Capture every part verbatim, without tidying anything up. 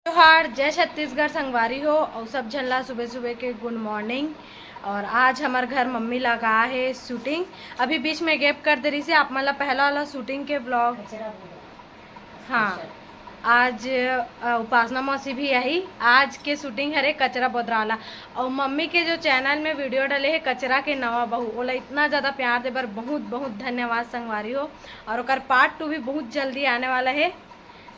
जोहार, जय छत्तीसगढ़ संगवारी हो, और सब झन ला सुबह सुबह के गुड मॉर्निंग। और आज हमर घर मम्मी लगा है शूटिंग। अभी बीच में गैप कर दे रही से, आप मन ला पहला वाला शूटिंग के ब्लॉग। हाँ, आज अ, उपासना मौसी भी आई। आज के शूटिंग हरे कचरा बोदरा वाला। और मम्मी के जो चैनल में वीडियो डले है कचरा के नवा बहू, ओला इतना ज़्यादा प्यार दे बर बहुत बहुत धन्यवाद संगवारी हो। और ओकर पार्ट टू भी बहुत जल्दी आने वाला है।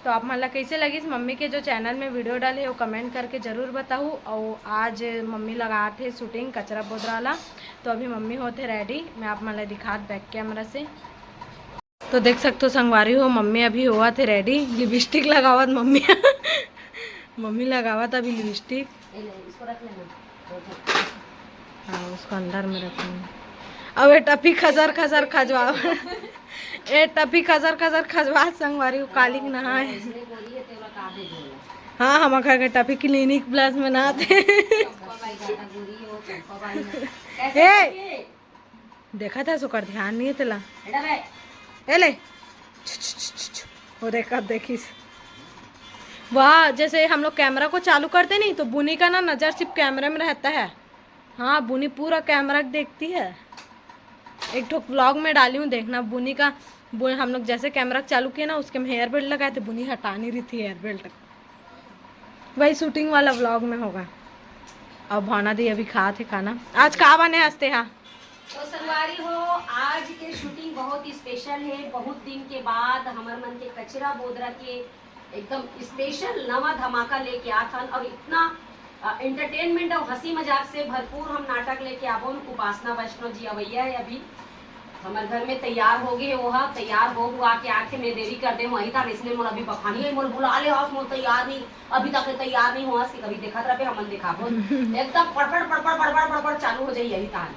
तो आप मन ला कैसे लगिस मम्मी के जो चैनल में वीडियो डाले हे, वो कमेंट करके जरूर बताहू। और आज मम्मी लगात हे शूटिंग कचरा बोदरा ला। तो अभी मम्मी होत हे रेडी, मैं आप मन ला दिखात बैक कैमरा से। तो देख सकते हो संगवारी हो, मम्मी अभी होवत हे रेडी, लिपस्टिक लगावत मम्मी। मम्मी लगावत अभी लिपस्टिक। हाँ, उसको अंदर में रखूंगी। अब ये टफी खजर खजर खजवा, ये टफी खजर खजर खजवा संगवारी हो, काली के नहाए। हाँ, हम घर के टफी क्लिनिक प्लस में नहाते। ए, देखा था सुकर ध्यान नहीं है तेला। ए ले, वो देख, अब देखिस। वाह, जैसे हम लोग कैमरा को चालू करते नहीं तो बुनी का ना नज़र सिर्फ कैमरे में रहता है। हाँ, बुनी पूरा कैमरा देखती है। एक ठो व्लॉग में डाली हूँ, देखना। बुनी का बु-, हम लोग जैसे कैमरा चालू किए ना, उसके में हेयर बेल्ट लगाए थे, बुनी हटा नहीं रही थी हेयर बेल्ट। वही शूटिंग वाला व्लॉग में होगा। अब भावना दी अभी खात हे खाना। आज का बने हंसते हा? तो संगवारी हो, आज के शूटिंग बहुत ही स्पेशल है। बहुत दिन के बाद हमर मन के कचरा बोदरा के एकदम स्पेशल नवा धमाका लेके आत हन और इतना एंटरटेनमेंट और हंसी मजाक से भरपूर हम नाटक लेके आबो। उपासना वैष्णव जी अवैया है अभी हमर घर में, तैयार हो गए। वो हा तैयार हो हुआ के आके मैं देरी कर दे हूँ, वही था इसने मोला अभी बखानी है, मोला बुला ले, आज मोला तैयार नहीं, अभी तक ले तैयार नहीं हुआ, कभी देखत रहे हमन दिखाबो। एकदम पड़पड़ पड़पड़ पड़पड़ पड़पड़ चालू हो जाए यही तान।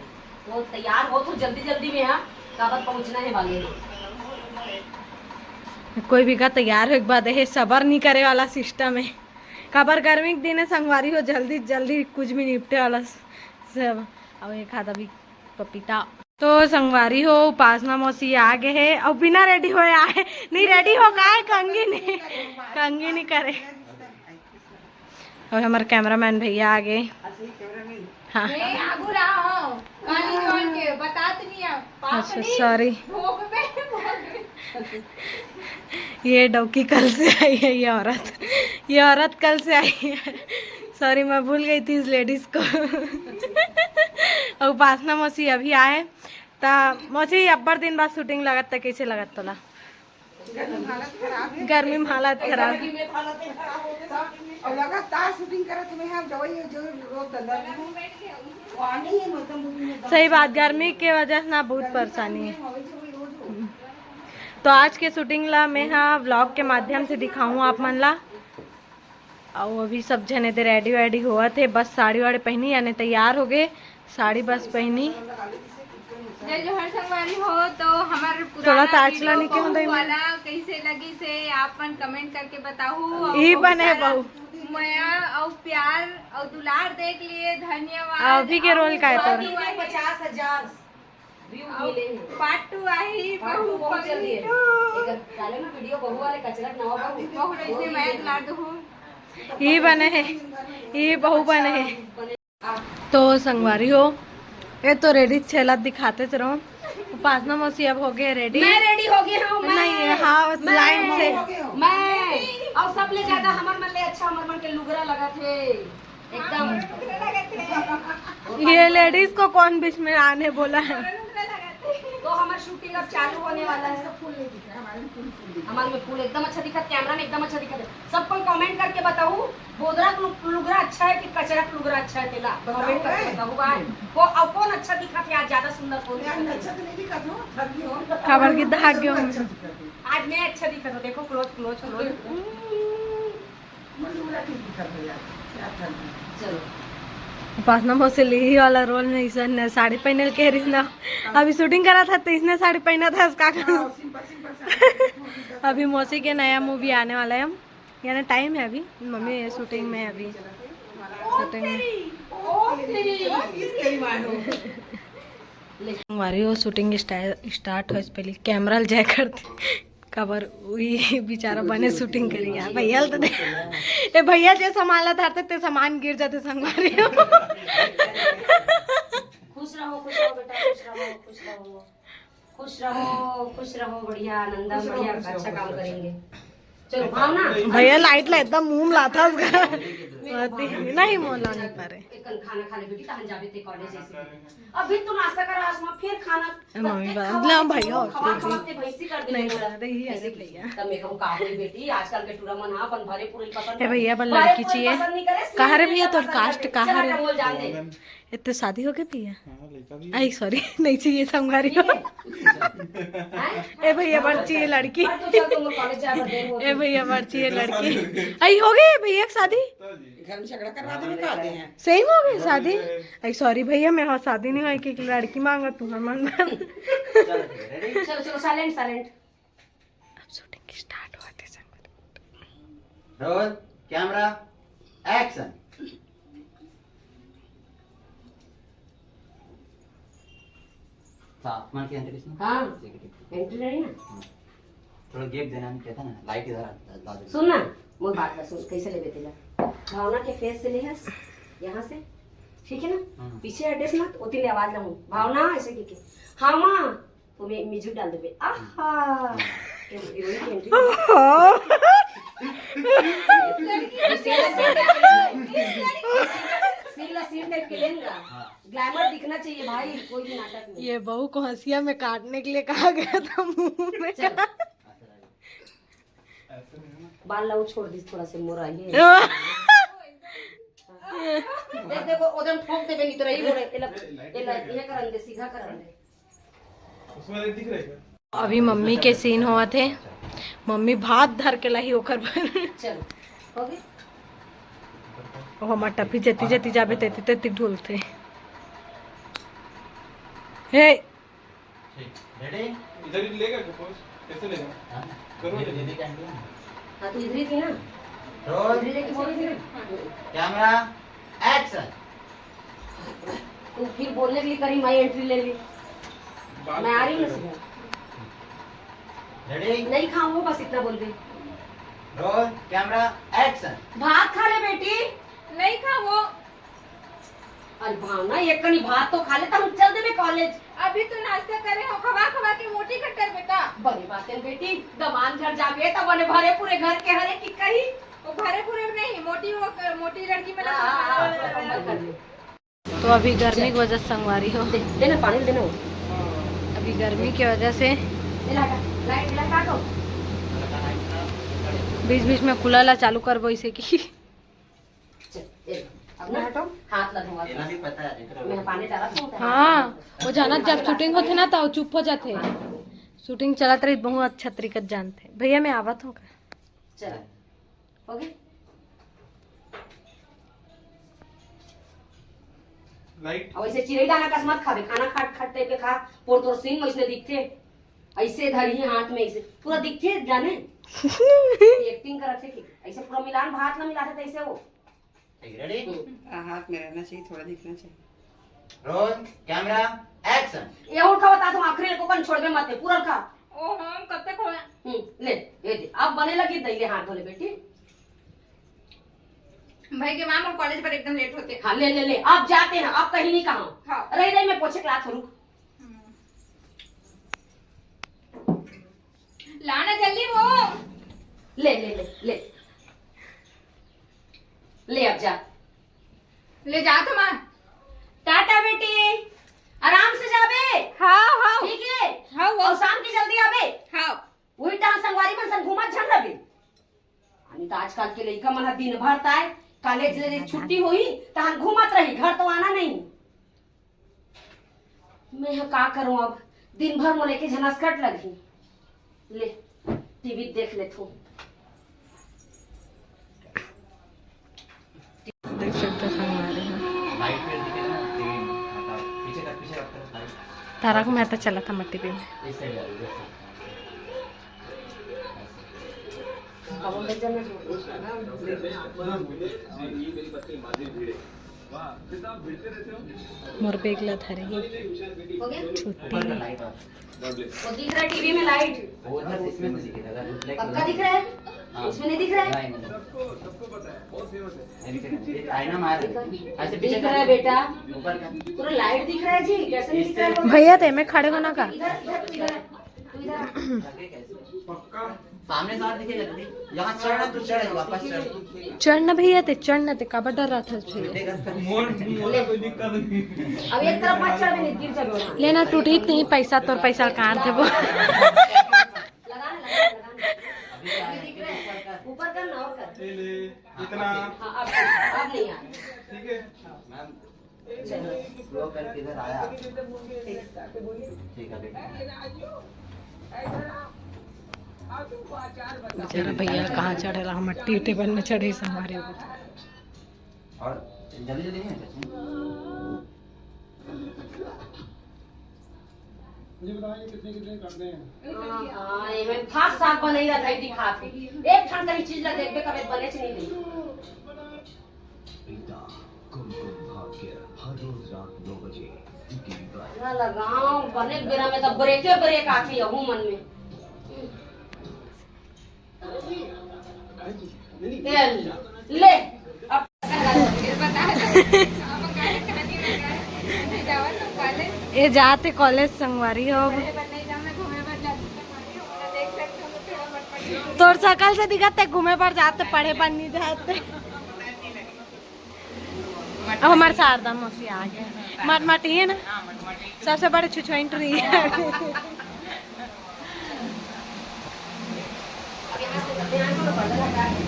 तो तैयार हो तो जल्दी जल्दी में, हाँ, काबर पहुँचना है वाले। कोई भी का तैयार हो एक बात है, सबर नहीं करे वाला सिस्टम है। काबर गर्मी के दिन है संगवारी हो, जल्दी जल्दी कुछ भी निपटे वाला सब। अब एक हाथ अभी पपीता। तो संगवारी हो, उपासना मौसी आ गए है और बिना रेडी होए आए। नहीं रेडी हो का है, कंघी नहीं, कंघी नहीं करे। और हमारे कैमरामैन भैया आ गए। हाँ। मैं आगू रहा हूँ, काली कौन के, बतात नहीं है, पाप अच्छा, नहीं, सॉरी। भोग पे, भोग पे। ये डौकी कल से आई है, ये औरत, ये औरत कल से आई है। सॉरी, मैं भूल गई थी इस लेडीज को। और उपासना मौसी अभी आए, त मौसी अब्बड़ दिन बाद शूटिंग लगत, त कैसे लगत तोला? गर्मी में हालत खराब है। गर्मी में हालत खराब। और लगातार शूटिंग करत में हम दवाई जो रोज धंधा नहीं है। वो आने ही मतलब बुकिंग में सही बात, गर्मी के वजह से ना बहुत परेशानी है। तो आज के शूटिंग ला मैं हा व्लॉग के माध्यम से दिखाऊँ आप मन ला। अउ अभी सब झने दे रेडी वेडी होवत हे, बस साड़ी वाड़ी पहनी यानी तैयार हो गए। साड़ी बस पहनी। जय जोहार संगवारी हो, तो हमर थोड़ा पुराना ताज वीडियो लाने के बहू होता है। वाला कैसे लगी से आप मन कमेंट करके बताहू। अउ यही बहुत बने सारा बहू। मया अउ प्यार अउ दुलार देख लिए, धन्यवाद। अभी के रोल का है अउ तोर? पचास हजार व्यू अउ मिले हैं। पार्ट टू आही, पार्ट टू बहू बहुत जल्दी है। पगली टू। एक डाले ना वीडियो बहू वाले कचरा नवा बहू। बहू ऐसे मैं दुलार दहू। ये बने है, ये बहू बने है। तो संगवारी हो, ये तो रेडी छेला दिखाते तो रहो। उपासना मौसी अब हो गए रेडी। मैं रेडी हो गई हूँ, मैं। नहीं, हाँ, मैं, लाइन से। मैं। और सबले ज्यादा हमर मन ले अच्छा हमर मन के लुगरा लगा थे एकदम। ये लेडीज को कौन बीच में आने बोला है? तो हमारा शूटिंग अब चालू होने वाला है। हमारे में फूल एकदम अच्छा दिखत, कैमरा में एकदम अच्छा दिखत है। सब कोई कमेंट करके बताऊ, बोदरा का लुग-, लुगरा अच्छा है कि कचरा का लुगरा अच्छा है? तेला कमेंट करके बताऊ भाई। को अब कौन अच्छा दिखत है आज, ज्यादा सुंदर कौन दिखत है? अच्छा तो नहीं दिखत हो, थक गई हो। काबर की धाक गयो हम। अच्छा दिखत है। आज मैं अच्छा दिखत हूँ, देखो क्लोज, क्लोज, क्लोज। चलो। उपासना मौसी लिही वाला रोल में इसने साड़ी पहनल के रही ना। अभी शूटिंग करा था तो इसने साड़ी पहना था, इसका हाँ, simple, simple सा। अभी मौसी के नया मूवी आने वाला है, हम यानी टाइम है अभी, मम्मी ये शूटिंग में अभी, शूटिंग में। संगवारी हो, शूटिंग स्टार्ट हो, पहले कैमरा ले जाए करते। काबर वही बेचारा बने शूटिंग करी है। भैया ल तो दे। ए भैया, जे सामान ला धरते ते सामान गिर जाते संगवारी हो। खुश रहो, खुश रहो बेटा, खुश रहो, खुश रहो। खुश रहो, खुश रहो, बढ़िया आनंदम, खुश रहो, बढ़िया, खुश रहो, अच्छा काम करेंगे। चलो, भावना। भैया लाइट ला एकदम मुंह में लाता उसका। नहीं, मोला नहीं पा रहे। एक कन खाना खा ले बेटी, तहन जाबे ते कॉलेज ऐसे। अभी तो नाश्ता करा, आज फिर खाना। ए, मम्मी बा-, ना भैया, खवा, खवा के भैंसी कर दे नहीं बोला। अरे, ये अरे भैया। तब मैं कहूँ, का होई बेटी, आजकल के टूरा मन हा अपन भरे पूरे पसंद ए भैया, अपन भरे लड़की पूरे चाहिए। पसंद नहीं करे, कहाँ रे भैया, तोर कास्ट कहाँ रे? चला, टंगोल जान दे। इतने शादी हो गए भैया? हाँ, लड़का भी है। आई, सॉरी, नहीं चाहिए संगवारी हो। ठीक है। हैं? ए भैया, हाँ, बड़ चाहिए लड़की। हाँ, तो चल, तुम लोग कॉलेज जा, देर होती है। ए भैया, बड़ चाहिए लड़की। आई, हो गई भैया की शादी? घर में झगड़ा करवा देने का आते हैं। सही में हो गई शादी? आई, सॉरी भैया, मैं, हाँ, शादी नहीं हुई कि लड़की मांगा, तू हर मन। चलो, चलो, साइलेंट, साइलेंट। अब शूटिंग स्टार्ट होते संगत। Roll, camera, action. हाँ, मन की एंट्री इसमें। हाँ। ठीक है, ठीक है। एंट्री रही ना। हाँ। थोड़ा गैप देना नहीं कहता ना, लाइट इधर आ, आ, आ, सुन ना, मोर बात ला सुन, कैसे लेबे तेला? भावना के फेस से लेहस, यहाँ से, ठीक है ना? हाँ। पीछे हटेस मत, ओती ले आवाज लाऊं। भावना, ऐसे की के, हाँ माँ, तो मैं म्यूजिक डाल देबे। आहा। हीरोइन की एंट्री। सीन ला सीन टाइप के लेंगा। हाँ। ग्लैमर दिखना चाहिए भाई, कोई भी नाटक में। ये बहू को हंसिया में काटने के लिए कहा गया था मुंह में। चलो। बाल लाऊ छोड़ दी थोड़ा से मोरा ये। देख, देखो, ओदन ठोक देबे नहीं तो रही मोरे। एला, एला, ये करन दे, सीधा करन दे। उसमें दिख रहा है क्या? अभी मम्मी के सीन होवत हे, मम्मी भात धर के लाही ओकर बर। चलो, हो गई? ओ हमर टपी जती जती जाबे तेती तेती ढोलथे। हे। ठीक, रेडी? इधर ही लेगा क्या पोज? कैसे लेगा? हाँ। करो ये ना। दीदी का एंगल है। हाँ, तो इधर ही थी ना। रोल। इधर ही लेके बोली थी ना। Camera, action. तू फिर बोलने के लिए करी, मैं एंट्री ले ली। बात मैं आ रही हूँ ना करते सीधा। रेडी? नहीं खाऊंगा, बस इतना बोल दे। Roll, camera, action. भात खा ले बेटी। नहीं खाऊंगा। अरे भावना, एक कनी भात तो खा ले, त हम चल देबे कॉलेज। अभी तो नाश्ता करे हो, खवा खवा के मोटी कट्टर बेटा। बड़ी बात है बेटी, दमान घर जाबे त बने भरे पूरे घर के हरे की कही। वो भरे पूरे नहीं, मोटी, वो क-, मोटी लड़की में हाँ, हाँ, हाँ, हाँ, हाँ, हाँ। तो अभी गर्मी की वजह से संगवारी हो। दे, दे ना, पानी दे ना। अभी गर्मी की वजह से दे ना, लाइट, लाइट काटो। बीच बीच में कूलर ला चालू करबो इसे की। चल, ए, अब ना हटो। हाथ ला धोवा। एला भी पता है, देख रहे हो? मैं पानी डाला था, हाँ, वो जानत जब शूटिंग होथे ना, त वो चुप हो जाथे। शूटिंग चलत रही, बहुत अच्छा तरीका से जानथे। भैया, मैं आवत हूँ का? चल, हो गई? लाइट। अब ऐसे चिरई दाना कस मत खाबे, खाना खाट खाट टाइप के खा, पोर तोर सीन में इसने दिखथे। ऐसे धरी हाथ में, ऐसे पूरा दिखथे जाने। एक्टिंग करत हे कि ऐसे पूरा मिलान भात ला मिलाथे तैसे वो। ठीक, रेडी? हम्म। आ, हाथ में रहना चाहिए, थोड़ा दिखना चाहिए। Roll, camera, action. ये और खा बता, तुम आखिरी को कन छोड़बे मत, पूरा खा। ओ, हम कब तक होए? हम्म, ले, ये दे। अब बने लगी दही, ले हाथ धो ले बेटी। भाई के माँ, मोर कॉलेज पर एकदम लेट होते। हाँ, ले, ले, ले, अब जाते हैं, अब कहीं नहीं कहा। हाँ। रही, रही, मैं पोछे के लात हूँ, रुक। हम्म। लाना जल्दी वो। ले, ले, ले, ले। ले, अब जा। ले जा तो माँ। टाटा बेटी, आराम से जाबे। हाँ, हाँ। ठीक है? हाँ, वो। और शाम के जल्दी आबे। हाँ। वही टाइम संगवारी मन संग घूमत झन रबे। नहीं तो आजकल के लइका मन ह दिन भर ताय कॉलेज ले छुट्टी होही, तहन घूमत रही, घर तो आना नहीं। मैं ह का करूं अब, दिन भर मोला एके झनस्कट लगही। ले, टीवी देख लेथू। देख सकते हो संगवारी हो। लाइट पे दिखेगा ना, टीवी में। हाँ, पीछे कर, पीछे रख, लाइट। तारक मेहता चला था टीवी में। इस साइड आ जाओ, इधर से। अब हम लोग जब मैं मोर bag ला धरे हे। हो गया? छुट्टी में। वो दिख रहा है टीवी में लाइट। वो उधर से इसमें से दिखेगा, reflect पक्का होगा। दिख रहा है? हाँ। इसमें नहीं दिख रहा है? नहीं, नहीं। ऐसे नहीं, ये आईना मार रहे हैं। ऐसे पीछे दिख रहा है बेटा। ऊपर का। पूरा लाइट दिख रहा है जी, कैसे नहीं दिख रहा है? भैया, ते में खड़े होना का? इधर, इधर, इधर। सामने से और दिखेगा दीदी। यहाँ चढ़ना तो चढ़, वापस चढ़। चढ़ना भैया, ते चढ़ना, ते काबर डर रहा था भैया? अब एक तरफ मत चढ़, नहीं गिर जाबे। लेना टूटी नहीं पैसा, तोर पैसा कहाँ थे वो? लगा ना, लगा ना, लगा ना। अभी दिख रहा है? ऊपर कर ना, और कर। ये ले, इतना। हाँ, अब, अब नहीं आ रहा। ठीक है। मैम, स्लो करके इधर आया। ठीक है बेटा। बेचारा भैया कहाँ चढ़ेला, हम टी टेबल में चढ़े संगवारी हो। और जल्दी जल्दी नहीं है। मुझे बताओ, ये कितने कितने करने हैं? हाँ, हाँ, ये मैं फाक साग बनई रहा था, दिखा के। एक ठन कहीं चीज ला देखबे, कबे बने च नहीं रही। पिता, कुमकुम भाग्य, हर रोज रात नौ बजे। ना लगाओ, बने बेरा में तो ब्रेके ब्रेक आती है हूँ मन में। ए, ले, अब ये जाते कॉलेज संगवारी हो। तोर सकल से दिखत ते घूमे बर जाते, पढ़े बर नहीं जाते। अब हमारे शारदा मौसी आ गए। मटमटी है ना, सबसे बड़े छुछुआइन रही है।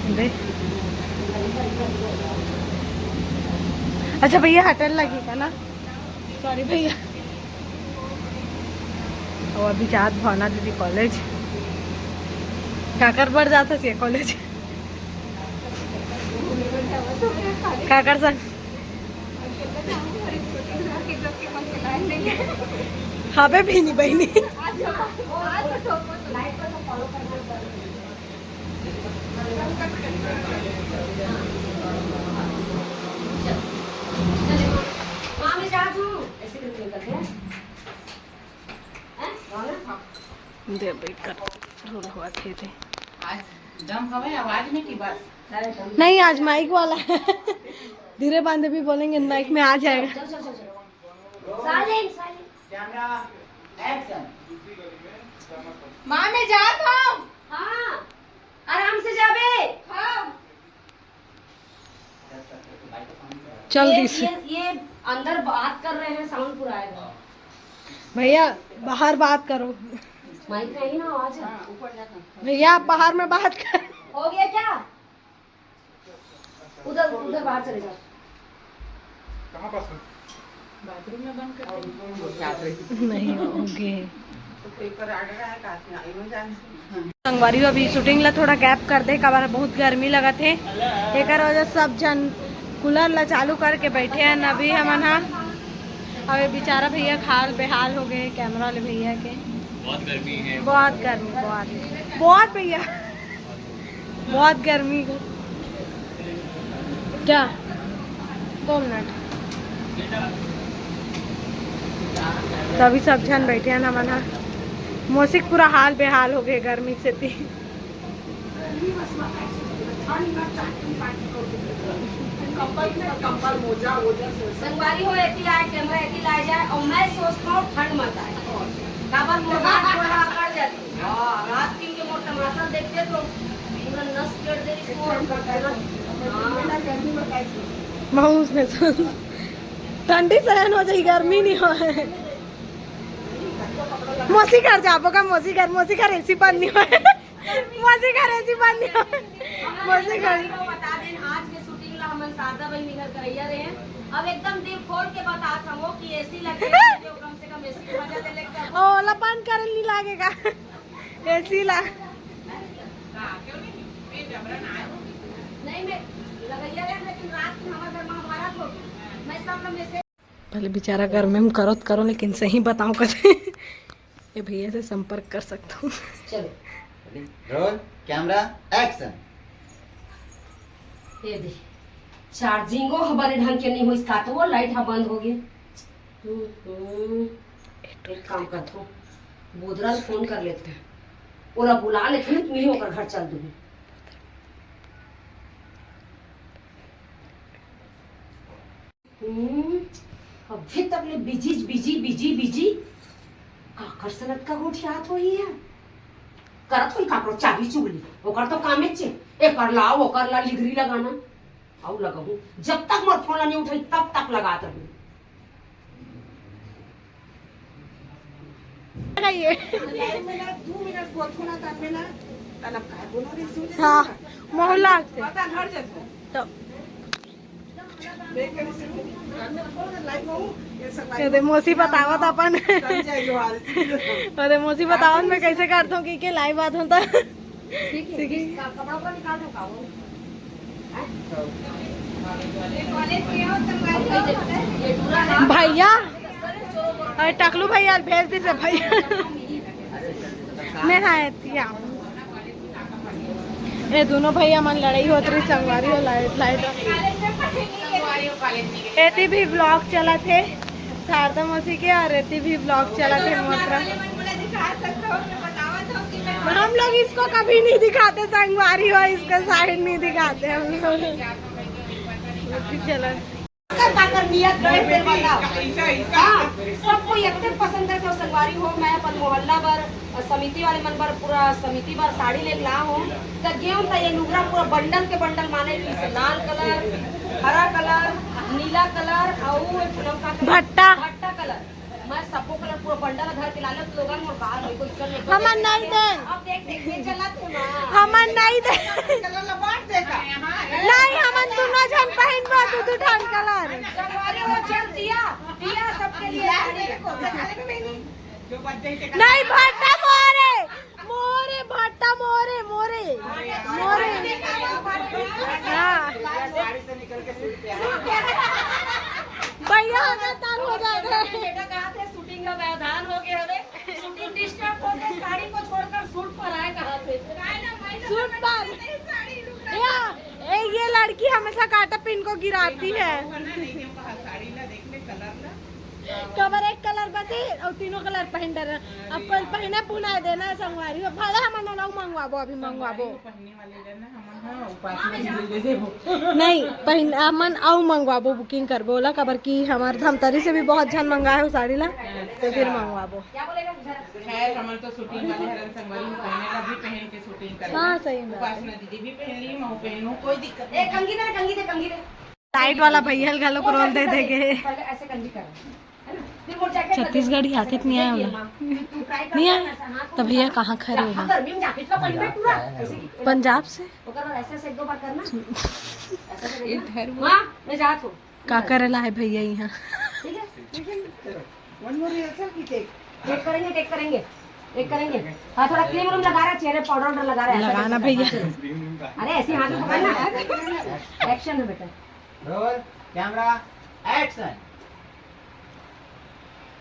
दे। अच्छा भैया, हटन लगी का ना, सॉरी भैया। वो अभी जात भावना दीदी कॉलेज। काकर बर जात हस ये कॉलेज? काकर सन? हाबे भी नहीं बहनी। दे बैठ कर रोल हुआ थे थे। आज दम हवे आवाज में कि बस? नहीं, आज माइक वाला है। धीरे बांधे भी बोलेंगे, माइक में आ जाएगा। चल, चल, चल, चल। Silent, silent. Camera, action. माँ, मैं जात हूँ। हाँ, आराम से जाबे। हाँ। चल ये, दिस। ये, ये अंदर बात कर रहे हैं, साउंड पूरा आएगा। भैया, बाहर बात करो। माइक में ही ना आवाज है। भैया, आप बाहर में बात कर। हो गया क्या? उधर, उधर बाहर चले जाओ। कहाँ पास है? बाथरूम में बंद कर दे। नहीं, हो गए। तो पेपर आ रहा है, काफी आई हो जान। संगवारी हो, अभी शूटिंग ला थोड़ा गैप कर दे, काबर बहुत गर्मी लगत हे, एकर वजह से सब झन कूलर ला चालू करके बैठे हैं। अभी हमन हा, अबे बेचारा भैया के हाल बेहाल हो गए, कैमरा वाले भैया के। बहुत गर्मी है। बहुत गर्मी, बहुत, बहुत भैया, बहुत गर्मी है। क्या? दो मिनट। तो अभी सब झन बैठे हैं ना, मना मौसी के पूरा हाल बेहाल हो गए गर्मी से ती। संगवारी हो, एती लाए, कैमरा एती लाए जाए, और मैं सोचता हूँ ठंड मत आए। काबर मोर हाथ गोड़ हा अकड़ जाती। हाँ, रात दिन के मोर तमाशा देखते तो पूरा नस कट दे इसको। हाँ। महूस में ठंडी सहन हो जाई, गर्मी नहीं हो। मौसी घर जाबो का, मौसी घर, मौसी घर एसी बंद नहीं हो। मौसी घर एसी बंद नहीं हो। मौसी घर। बता दें, आज के शूटिंग ला हमन शारदा बहिनी घर करैया रहे हैं। अब एकदम दिल खोल के बतात हूँ कि एसी लगे, जो कम से कम एसी मजा ले लेके। ओ, ओला बंद करन नहीं लागेगा। एसी ला। नहीं, मैं लगैया रहे, लेकिन रात में हमारे घर महाभारत हो गई। मैं सब लोग में से पहले बेचारा गर्मी में करो तो करो, लेकिन सही बताऊं कथे, ये भैया से संपर्क कर सकता हूँ। चलो। Roll, camera, action. ये दे। चार्जिंगो ह बने ढंग के नइ होइस का, तो वो लाइट ह बंद हो गे। हम्म, हम्म। एक काम करथों, बोदरा ल फोन कर लेथों, ओला बुला लेथों, मैं ओकर घर चल दूँ। हम्म, अभी तक ले बिजी, बिजी, बिजी, बिजी। काकर सनत का गोठियात होही है? करत होही काकरो चाबी चुगली। ओकर तो कामेच हे। एकर ला, ओकर ला, लिगरी लगाना। अउ लगाहूँ। जब तक मोर फोन ला नहीं उठाही, तब तक लगात रहूँ। लगाइए। लाइव में ना, दू मिनट बोलथों ना, तब में ना, तलब काय बोलो रे, सूझ हाँ, ना। मोहल्ला के। पता घर जतो। तो ये दे मौसी बतावत अपन। ये दे मौसी बतावत मैं कैसे करता हूँ कि के लाइव आत हूँ तो। ठीक है, सीखी। इसका कपड़ा उपड़ा निकाल दो, का वो? भैया, अरे टकलू भैया भेज दीजिए भैया। मैं हाँ एतिया। ये दोनों भैया मन लड़ाई होत रही, संगवारी हो लाइट, लाइट। एती भी ब्लॉग चलत हे, शारदा मौसी के, और एती भी ब्लॉग चलत हे मोर तरफ। हम लोग इसको कभी नहीं दिखाते, संगवारी हो, इसका साइड नहीं दिखाते हम लोग। चला। काकर काकर नियत गड़े तेल बता। हाँ, सब कोई इतने पसंद है तो संगवारी हो, मैं अपन मोहल्ला बर, समिति वाले मन बर, पूरा समिति बर साड़ी लेके ला हूँ। त गेहूं त ये लुगरा पूरा बंडल के बंडल माने कि से लाल कलर, हरा कलर, नीला कलर, अउ एक ठो का कलर? भट्टा। भट्टा कलर। मैं सबको कलर पूरा बंडल धर के ला ले, तो लोगन मोर बाहर देखो, इज्जत नहीं हमन नहीं दे। अब देख, देख, देख, चला थे माँ। हमन नहीं दे। कलर ला बांट देता। नहीं, हमन दोनों झन पहनबो दू दू ठन कलर। संगवारी हो, चल दिया, दिया सबके लिए। यार, मेरे को दिखा दे, मैं नहीं। जो बच जाए, नहीं, भट्टा मोरे, मोरे, भट्टा मोरे, मोरे, मोरे। हाँ। साड़ी से निकल के सूट पहना। भैया, हमें तंग हो जाते हैं। बेटा कहा थे, शूटिंग का व्यवधान हो गया हवे, शूटिंग डिस्टर्ब हो गया, साड़ी को छोड़कर सूट पर आए कहा थे। सूट पर। या, ए, ये लड़की हमेशा काटा पिन को गिराती है। साड़ी ला देख ले, कलर ला। कबर एक कलर बचे अउ तीनों कलर पहन डर। अब कोई पहने पुनाए देना है संगवारी हो। भले हमन ओला अउ मंगवाबो, अभी मंगवाबो। पहने वाले ला ना, हमन ह उपास में ले ले देबो। नहीं, पहन, हमन अउ मंगवाबो, बुकिंग करबो ओला, कबर की हमार धमतरी से भी बहुत झन मंगाए हो साड़ी ला, तो फिर मंगवाबो। खैर, हमन तो शूटिंग वाले हरन संगवारी हो, पहने ला भी पहन के शूटिंग करबो। हाँ, सही बात है। उपासना दीदी भी पहन ली, मैं पहनूं, कोई दिक्कत ए, नहीं। कंघी दे, कंघी दे, कंघी दे। लाइट वाला भैया ल घलो रोल दे दे के। पहले ऐसे कंघी करो, है ना? फिर वो जैकेट छत्तीसगढ़ी आथे कि नहीं आए वाला? नहीं आए। तो भैया कहाँ खड़े हो? हाँ, गर्मी में जैकेट का पहन के पूरा ऐसे ही। पंजाब से? ओकर बाद ऐसे, ऐसे एक दो बार करना। ऐसे, ऐसे करना। हाँ, मैं जात हूँ। का करे ला है भैया यहाँ? ठीक है? One more rehearsal की take। Take करेंगे, take करेंगे, take करेंगे। हाँ, थोड़ा क्रीम व्रीम लगा रहा है, चेहरे पाउडर वाउडर लगा रहा है, ऐसा लगाना करके। भैया। अरे, ऐसे ही हाथ में पकड़ना। एक्शन में बेटा। Roll, camera, action.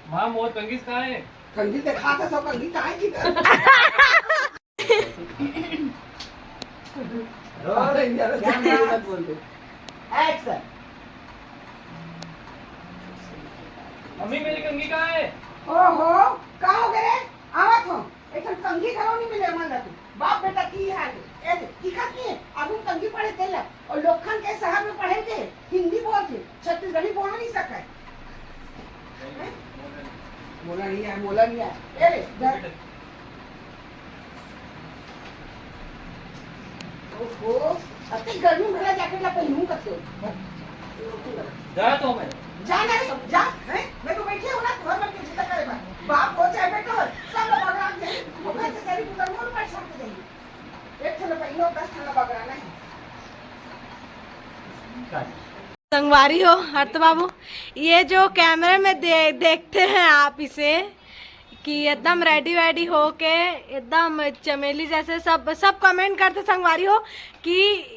माँ, मोर कंघी कहाँ है? कंघी दिखा था, सब कंघी कहाँ है जी? रोल, अरे यार, कैमरा, मत बोल दे। एक्शन। मम्मी, मेरी कंघी कहाँ है? ओहो, का हो गए? आवत हो। एक ठन कंघी घलो नहीं मिले मन रखू। बाप बेटा की हाल है। ऐसे दिखत नहीं है। अब हम कंघी पढ़े तेला। और लोखन के शहर में पढ़े के हिंदी बोलथे, छत्तीसगढ़ी बोल नहीं सके। हैं? बोला नहीं है, बोला नहीं है। ए रे, डर। ओहो, अतनी गर्मी में भला जैकेट ला पहनूं कब तो? जा तो मैं। जा ना रे, जा, हैं? मैं तो बैठी हूँ ना, घर में क्यों चिंता करे बा? बाप हो चाहे बेटा हो, सब लोग अगर आप जाए, वो घर से सारी पुतल मोड़ पर छोड़ के जाइए। एक ठंडा पहनो, दस ठंडा बगरा नहीं। संगवारी हो, हर्ष बाबू, ये जो कैमरे में दे-, देखते हैं आप इसे, कि एकदम रेडी वेडी होके एकदम चमेली जैसे सब, सब कमेंट करते संगवारी हो कि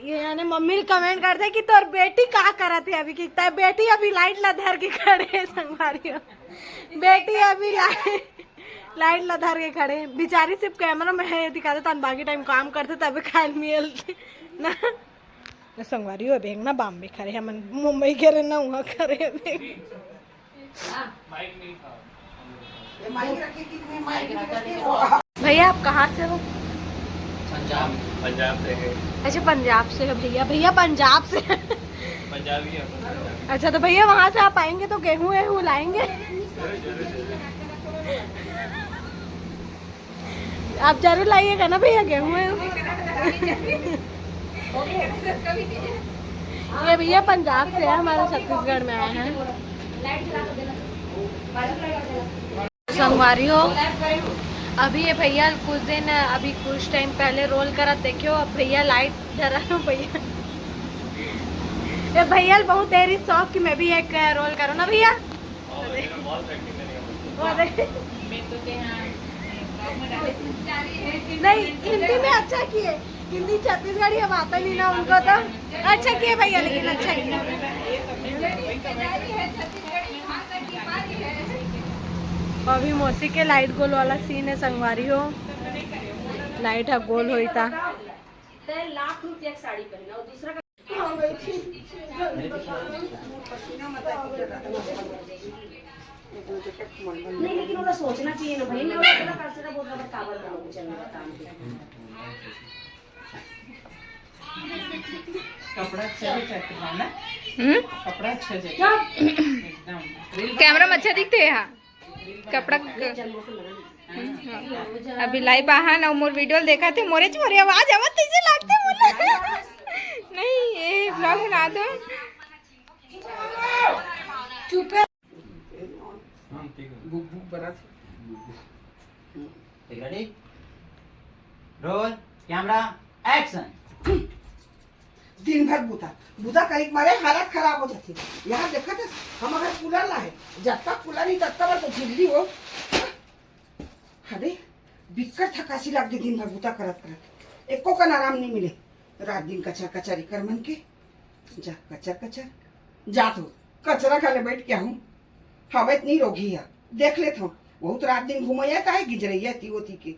ये यानी मम्मी कमेंट करते कि तोर बेटी का करत है अभी, कि तय बेटी अभी लाइट ला धर के खड़े है संगवारी हो, बेटी अभी लाइट, लाइट ला धर के खड़े। बेचारी सिर्फ कैमरा में है दिखाते तन, बाकी टाइम काम करते तभी खाए मिलते ना। संगवारी हो, अभी ना बॉम्बे खड़े, हमन मुंबई के रहे ना, वहाँ खड़े अभी। भैया, आप कहाँ से हो? पंजाब। पंजाब से है। अच्छा, पंजाब से है भैया। भैया, पंजाब से। पंजाबी है, पंजाबी। अच्छा, तो भैया, वहाँ से आप आएंगे तो गेहूँ वेहूँ लाएंगे। जरूर, जरूर, जरूर। आप जरूर लाइएगा ना भैया, गेहूँ वेहूँ। ये भैया पंजाब से है, हमारे छत्तीसगढ़ में आए हैं। संगवारी हो, अभी ये भैया कुछ दिन, अभी कुछ टाइम पहले रोल करा, देखियो, अब भैया लाइट डरा है भैया। ये भैया बहुत देरी शौक कि मैं भी एक रोल करूँ ना भैया। वो देख। नहीं, हिंदी में अच्छा किए, हिंदी छत्तीसगढ़ी अब आता नहीं ना उनको तो। अच्छा किए भैया, लेकिन अच्छा किए। अभी मौसी के लाइट गोल वाला सीन है संगवारी हो, लाइट है गोल होई ता। तय लाख रुपया की साड़ी पहना और दूसरा का नहीं, लेकिन उन्हें सोचना चाहिए ना भाई, मैं उन्हें बोला, "कर से ना बहुत बड़ा काबर करो, चलने का काम किया।" कपड़ा अच्छा है, check करना। हम्म? कपड़ा अच्छा है, क्या? एकदम। कैमरा में अच्छा दिखते हैं, हाँ। कपड़ा क-, अभी लाइव आहान अउ मोर वीडियो देखत हे, मोरे च मोरे आवाज आवत तइसे लागथे मोला। नहीं, ये ब्लॉग बना दो। चुप है। बुक, बुक बना थे। Ready? Roll, camera, action। दिन भर बुता, बुता करे के मारे हालत खराब हो जाथे। यहाँ देखत हस, हम अगर कूलर ला है, जब तक कूलर नहीं, तब तक तो झिल्ली हो। अरे, बिक्कट थकासी लाग गे दिन भर बुता करत करत, एको कन आराम नहीं मिले। रात दिन कचर कचर एकर मन के, जा कचर कचर, जा तो कचरा खा ले बैठ के हूँ, हवे त नहीं रोगी है, देख लेत हूँ। बहुत रात दिन घूमैया का है, गिजरैया ती ओती के।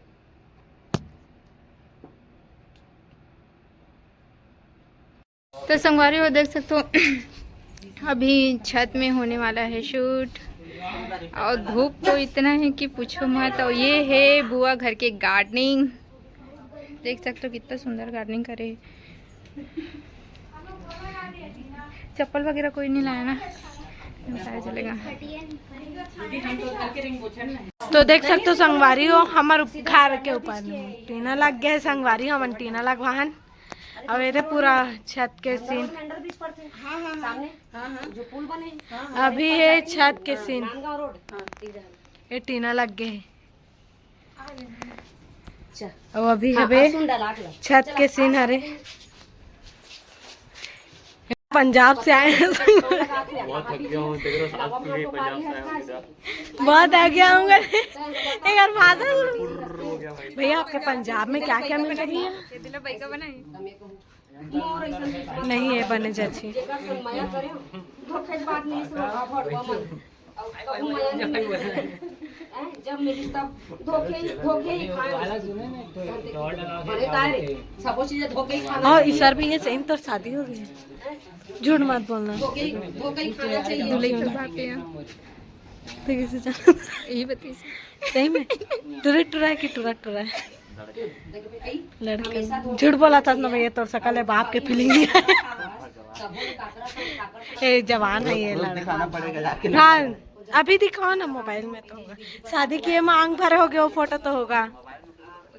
तो संगवारी हो देख सकते हो, अभी छत में होने वाला है शूट। और धूप तो इतना है कि पूछो मत। और ये है बुआ घर के गार्डनिंग, देख सकते हो कितना सुंदर गार्डनिंग करे है। चप्पल वगैरह कोई नहीं लाया ना, सारे चलेगा। तो देख सकते हो संगवारी हो, हमार घर के ऊपर में टीना लग गया है संगवारी, हमन टीना लगवाहन। अब ये पूरा छत के सीन। हाँ, हाँ, हाँ। सामने हाँ, हाँ। जो पुल बने। हाँ, हाँ। अभी ये छत के सीन। नांदगांव रोड। हाँ, ठीक है। ये टीना लग गए। अच्छा। अब अभी हाँ, हवे अब सुन डाल, आग लग। छत चल, के सीन आग हरे। लग। पंजाब से आए हैं। बहुत थक गया हूँ, देख रहे हो, सात पीढ़ी पंजाब से आया हूँ इधर। बहुत आ गया हूँ। एक बार भाषा सुन। पुर्र हो गया भाई। भैया, आपके पंजाब में क्या क्या मिल रही है? ये दिलो भाई का बनाई। नहीं, ये बने जाती। जेकर संग मया करे, धोखे के बात नहीं सुनो। जब मिलिस तब धोखे ही, धोखे ही खाए। बने तारे, सबो चीज धोखे ही खाना हाँ, चाहिए। इस बार भी ये सेम तोर शादी हो गई है। झूठ मत बोलना। धोखे ही, धोखे ही खाना चाहिए। दुल्हन की बात है। तो कैसे जाना? यही बताइए। सही में? टुरा टुरा है कि टुरा टुरा है? लड़के। झूठ बोला था ना भैया, तोर सकल है, बाप के फीलिंग नहीं है। ए, जवान है ये लड़का। हाँ, अभी दिखाओ ना मोबाइल में तो होगा। शादी किए मांग भर हो गया, वो फोटो तो होगा।